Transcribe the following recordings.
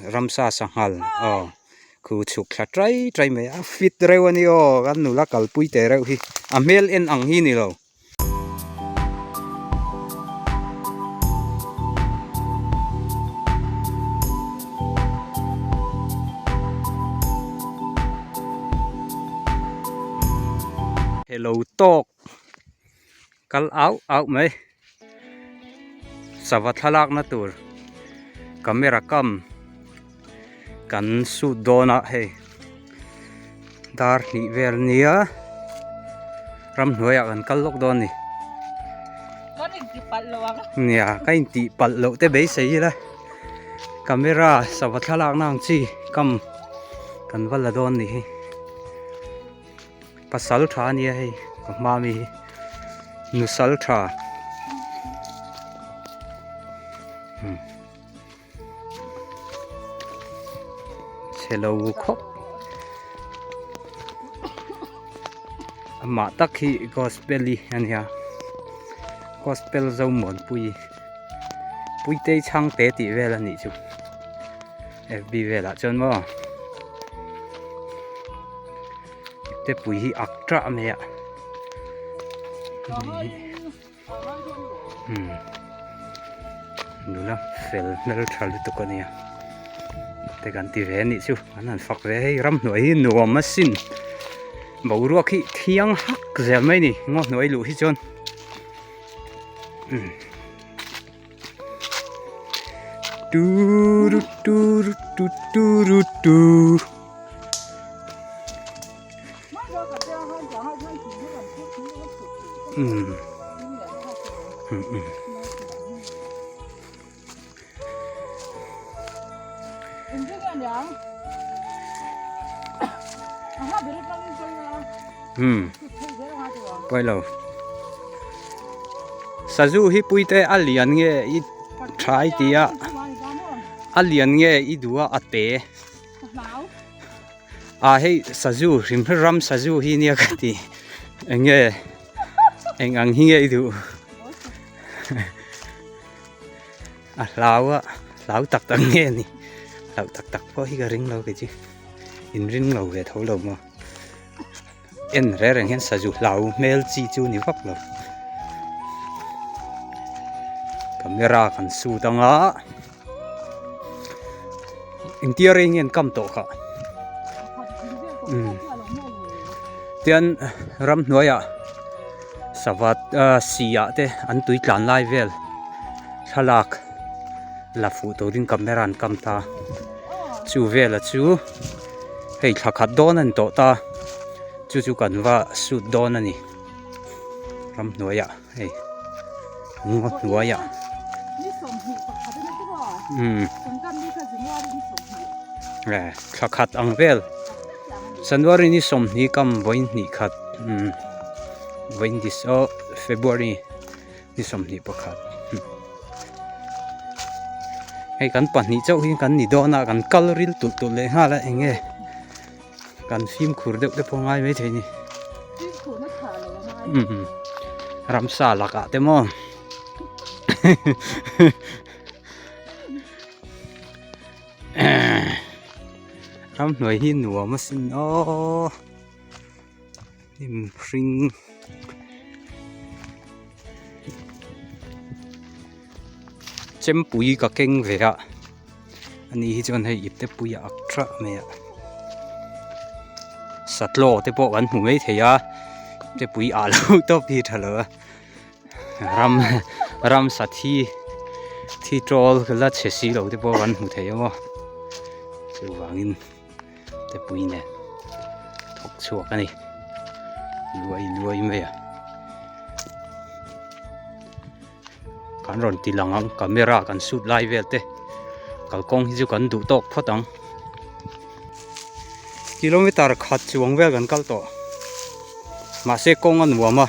Ramsa sanghal aw khu chhuk thla tai tai mai a fit reuh a ni aw kan nula kalpui teh reuh hi a hmel en ang hi ni lo. Hello tawk kal auh auh mai sava thlalak na tur camera kam kan shoot dawn a hei dar hnih vel nia ramhnuai ah kan kal lawk dawn a ni kan intih palh loh ang nia ka intih palh loh te beisei ila camera sava thlalak na ang chi kam kan va la dawn a ni hi. Pasal tha a nia hei ka hma mi hi nusal tha chhe lo khawp amah tak hi gospel i a nia gospel zomuanpui puitei chhangte tih vel a nih chu. Fb velah chuan maw te pui hi ak tah mai a umm nula fel hmel tha lutuk a nia te kan ti ve a nih chu an han fak ve hei ramhnuai hi nuam asin boruak hi thiang hak zel mai a ni ngaw hnuai luh hi chuan umm. Tu tu tu tu tu tu. Um. Um um. Um. Pailo. Sazu hi puite a lian nge i tha i ti a a lian nge i duh a a te ah hei sazu hrim hrim ram sazu hi nia ka ti eng nge eng ang hi nge i duh a hlau a hlau tak tak nge ni hlau tak tak pawh hi ka ring lo kei chu inring lo ve tho lo maw. En reng reng hian sazu hlau hmel chi chu ni vak lo camera kan sut anga engtia rei nge an kam tawh kha umm tian ramhnuaiah sava ah sih ah te an tui tlan lai vel thlalak la fuh turin camera an kam ta chu vela chu. Hei thla khat dawn a ni tawh ta chu chu kan va shoot dawn a ni ramhnuaiah hei ngaw hnuaiah umm eh thla khat ang vel January ni sawmhnih kam vawiin hnih khat umm vawiin dis aw February. Ni 21 hei kan pahnih chauh hi kan ni dawn a kan kal ril tulh tulh leh nghal a eng nge kan fimkhur deuh te pawh ngai maithei a ni umm ramsa lakah te maw ramhnuai hi nuam asin aw. Hnim hring chempui ka keng ve a ani hi chuan hei ipte pui a ak tha mai a satlaw te pawh kan hmu mai thei a ipte pui ah lo tawp hi tha lo a ram ramsa thi thi tawl la chhe si lo te pawh kan hmu thei a maw chuvangin. Te pui nen thawk chhuak a ni luai luai mai a kan rawn ti lang ang camera kan shoot lai vel te kalkawng hi chu kan duh tawk phawt ang kilometer khat chuang vel kan kal tawh mahse kawng a nuam a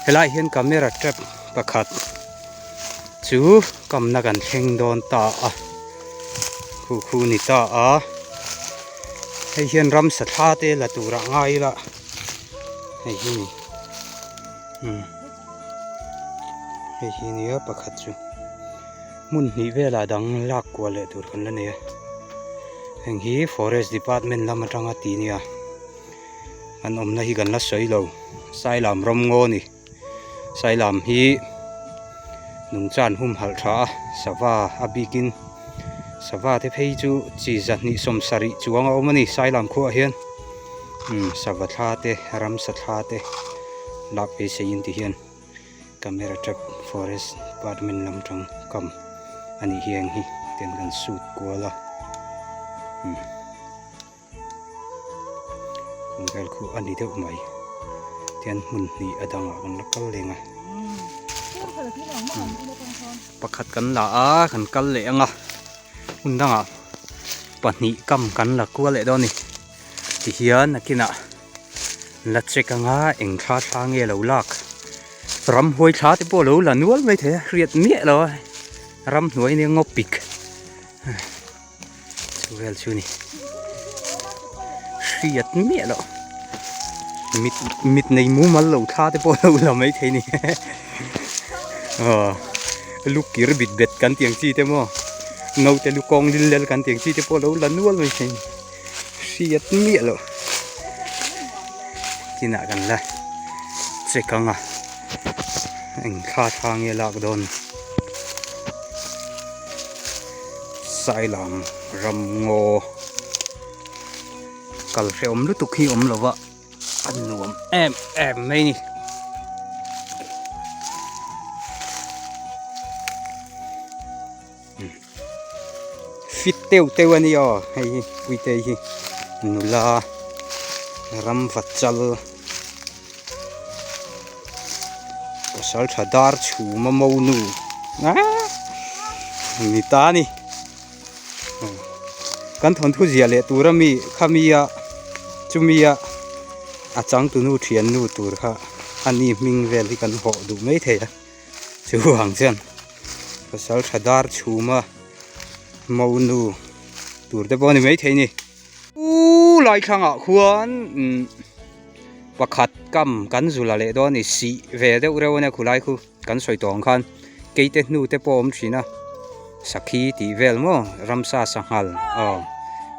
helai hian camera trap pakhat chu kamna kan thleng dawn ta a khu khu ni ta a hei hian ramsa thla te la tur ah ngai ila hei hi ni umm hei hi nia pakhat chu. Hmun hnih velah dang lak kual leh tur kan la nei a. Heng hi forest department lam atanga tih nia. An awmna hi kan la sawi lo. Sailam rawmngaw a ni. Sailam hi nungchan humhalh tha a, sava a bikin sava te phei chu chi zahnih sawmsarih chuang a awm a ni Sailam khuaah hian. Umm sava thla te ramsa thla te lak beiseiin ti hian. Camera trap forest department lam tang kam a nih hi eng hi ten kan shoot kual a umm kawng vel khu a ni deuh mai tian hmun hnih a dangah kan la kal leng a pakhat kan la a kan kal leh ang a hmun dangah pahnih kam kan la kual leh dawn a ni tihian nakinah. La check anga eng thla thla nge lo lak ramhuai thla te pawh lo la nual mai thei a hriat miah lo a ramhnuai nia ngaw pik chu vel chu ni hriat miah loh mit mit nei mumal lo thla te pawh lo la mai thei ni aw lu kir bit bet kan tih ang chi te maw naute lu kawng lil lel kan tih ang chi te pawh lo la nual mai thei ni. Hriat miah loh kinah kan la check ang a eng thla thla nge lak dawn sailam ram ngaw kal hrehawm lutuk hi awm lova a nuam em em mai a ni. Fit teuh teuh a ni aw hei hi puitei hi nula ramva chal pasal tha dar chhum a mo nu aaa ni ta a ni kan thawnthu ziah leh tur ami khami a chumi a a changtunu thiannu tur kha ani hming vel hi kan hawh duh mai thei a. Chu ang chuan pasal tha dar chhuma monu tur te pawh a ni maithei a ni. U lai thlangah khuan umm pakhat kam kan zula leh dawn a ni sih ve deuh reuh a nia khulai khu kan sawi tawh ang khan keite hnu te pawh a awm thin a sakhi tih vel maw ramsa sanghal aw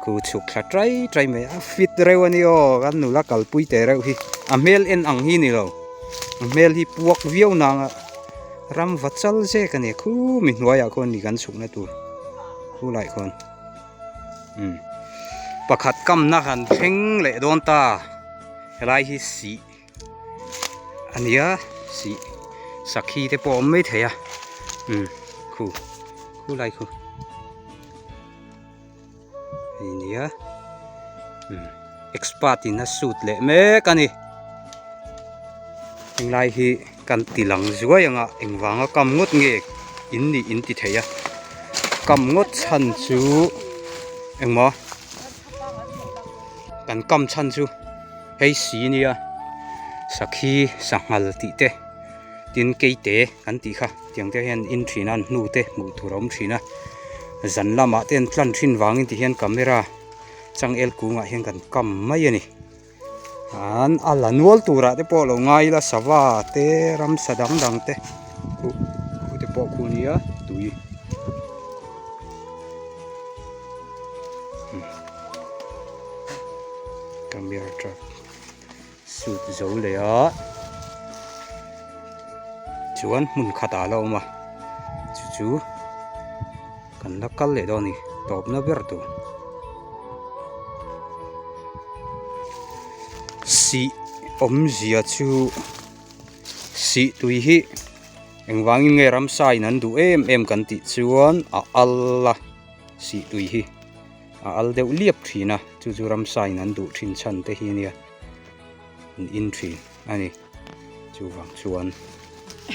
khu chhuk thla tai tai mai a fit reuh a ni aw kan nula kalpui teh reuh hi a hmel en ang hi ni lo. A hmel hi puak viau nang a ram va chal zek a ni khu mi hnuaiah khawn ni kan chhukna tur khu lai khawn umm pakhat kamna han thleng leh dawn ta helai hi sih a nia sih sakhi te pawh a awm mai thei a umm khu khu lai khu. Hei nia umm expert in a shoot leh mek a ni henglai hi kan ti lang zuai ang a engvanga kam ngawt nge in nih in ti thei a kam ngawt chhan chu engmaw kan kam chhan chu hei si nia sakhi sanghal tih te tin keite kan tih kha. Tiang te hian in thin a an hnu te hmuh tur a awm thin a zan lamah te an tlan thin vangin ti hian camera changel kungah hian kan kam mai a ni an a la nual turah te pawh lo ngai ila sava te ramsa dang dang te khuh khuh te pawh khu nia tui camera truck. Suit zo leh a chuan hmun khatah a la awm a chu chu kan la kal leh dawn a ni tawpna ber tur sih awmzia chu sih tui hi engvangin nge ramsa in an duh em em kan tih chuan a al a sih tui hi. A al deuh liap thin a, chu chu ramsa in an duh thin chhan te hi ania an in thin a ni. Chuvang chuan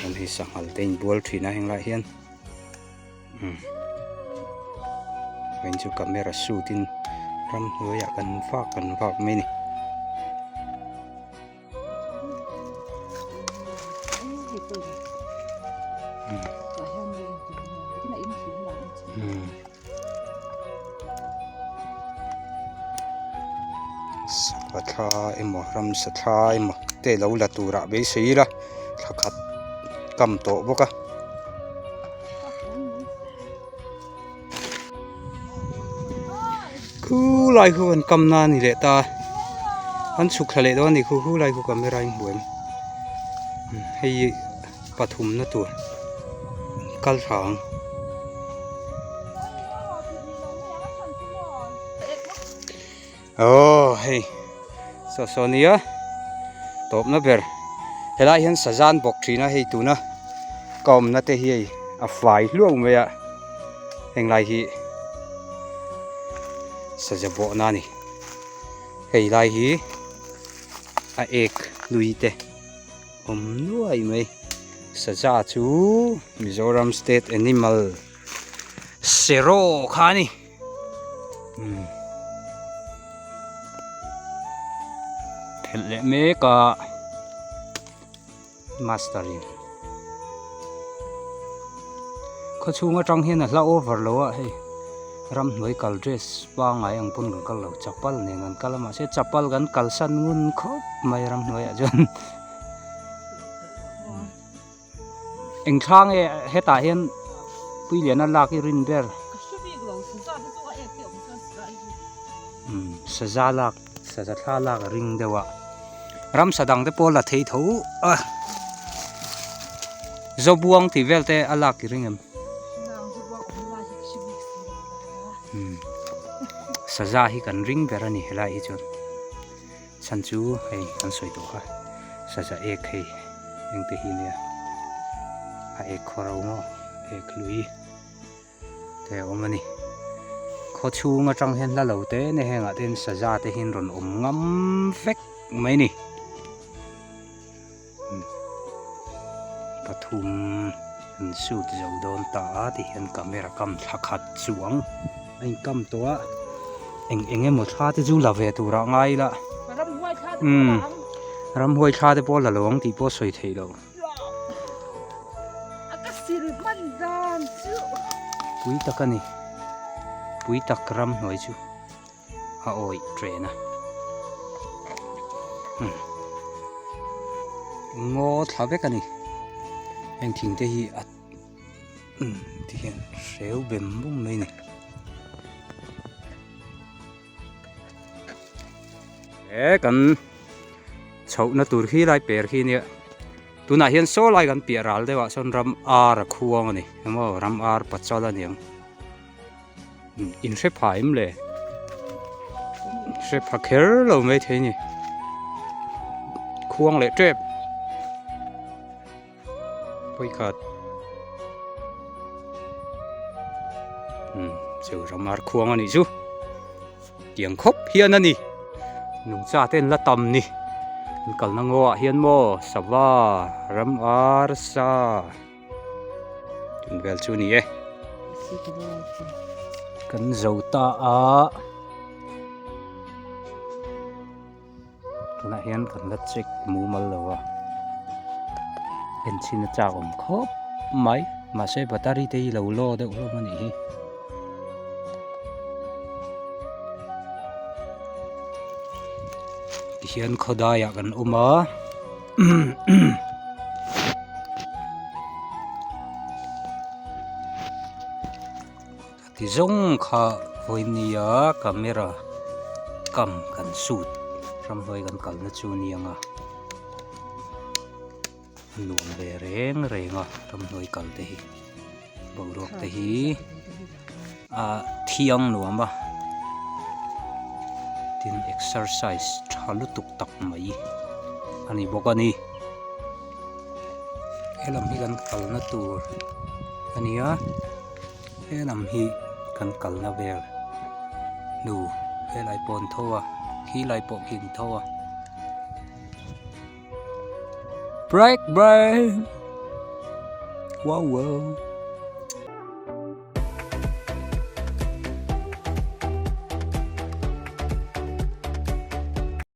kan hei sanghal te inbual thin a henglaiah hian umm vawiin chu camera shoot in ramhnuaiah kan vak kan vak mai a ni. Sava thla emaw ramsa thla emaw te lo la turah beisei ila thla khat kam tawh bawk a. Khu lai khu an kam na a ni leh ta an chhuk thla leh dawn a ni khu khu lai khu camera in hmu em hei pathum na tur kal thla ang. Aw hei saw saw nia tawpna ber helai hian sazan bawk thin a hei tuna ka awmna te hi hei a fai hluau mai a henglai hi saza bawhna a ni hei lai hi a ek hlui te awm nuai mai saza chu Mizoram state animal seraw kha a ni. Phelh leh mek a master in khaw chhung atang hian a hla over lo a hei ramhnuai kal dress pangngai ang pawn kan kal lo chapal nen an kal a mahse chapal kan kalsan ngun khawp mai ramhnuai ah chuan Eng thla nge hetah hian Puiliana lak i rin ber? Umm saza lak saza thla lak a ring deuh a ramsa dang te pawh la thei tho a Zobuang tih vel te a lak i ring em? Umm saza hi kan ring ber a ni helai hi chuan. Chhan chu hei kan sawi tawh kha saza ek hei engte hi nia a ek khaw ro maw ek lui te a awm a ni khaw chhung atang hian hla lo te ne hengah te hian saza te hian rawn awm ngam vek mai a ni pathum an shoot zo dawn ta a ti hian camera kam thla khat chuang a inkam tawh a eng eng emaw thla te chu la ve turah ngai ila umm ramhuai thla te pawh la lo ang tih pawh a sawi theih loh pui tak a ni pui tak ramhnuai chu. a awih ṭen a ngaw thla vek a ni heng thing te hi a ti hian hreu bem bum mai a ni he kan chhohna tur khi lai per khi nia tunah hian saw lai kan piah ral deuh ah sawn ram ar a khuang a ni emaw ram ar pachal a niang. In hre pha em le? Hre pha kher lo mai thei ni. Khuang leh tep. Pawikhat. Chu ramar khuang a nih chu. Tiang khawp hian a ni. Nungcha te an la tam ni. An kalna ngaw ah hian maw sava ram ar sa. Tun vel chu ni e. Kan zo ta a. Tunah hian kan la check mumal lo a. Enchhin a chak awm khawp mai. Mahse battery te hi lo low deuh hlawm a nih hi. Tihian khawdaiah kan awm a. Ti zawng kha vawinia camera kam kan shoot ramhnuai kan kalna chu a ni ang a nuam ve reng reng a ramhnuai kal te hi boruak te hi a thiang nuam a tin exercise tha lutuk tak mai a ni bawk a ni helam hi kan kalna tur a ni a helam hi kan kalna vel hnu helai pawh an tho a khilai pawh khi an tho a break break wow wow.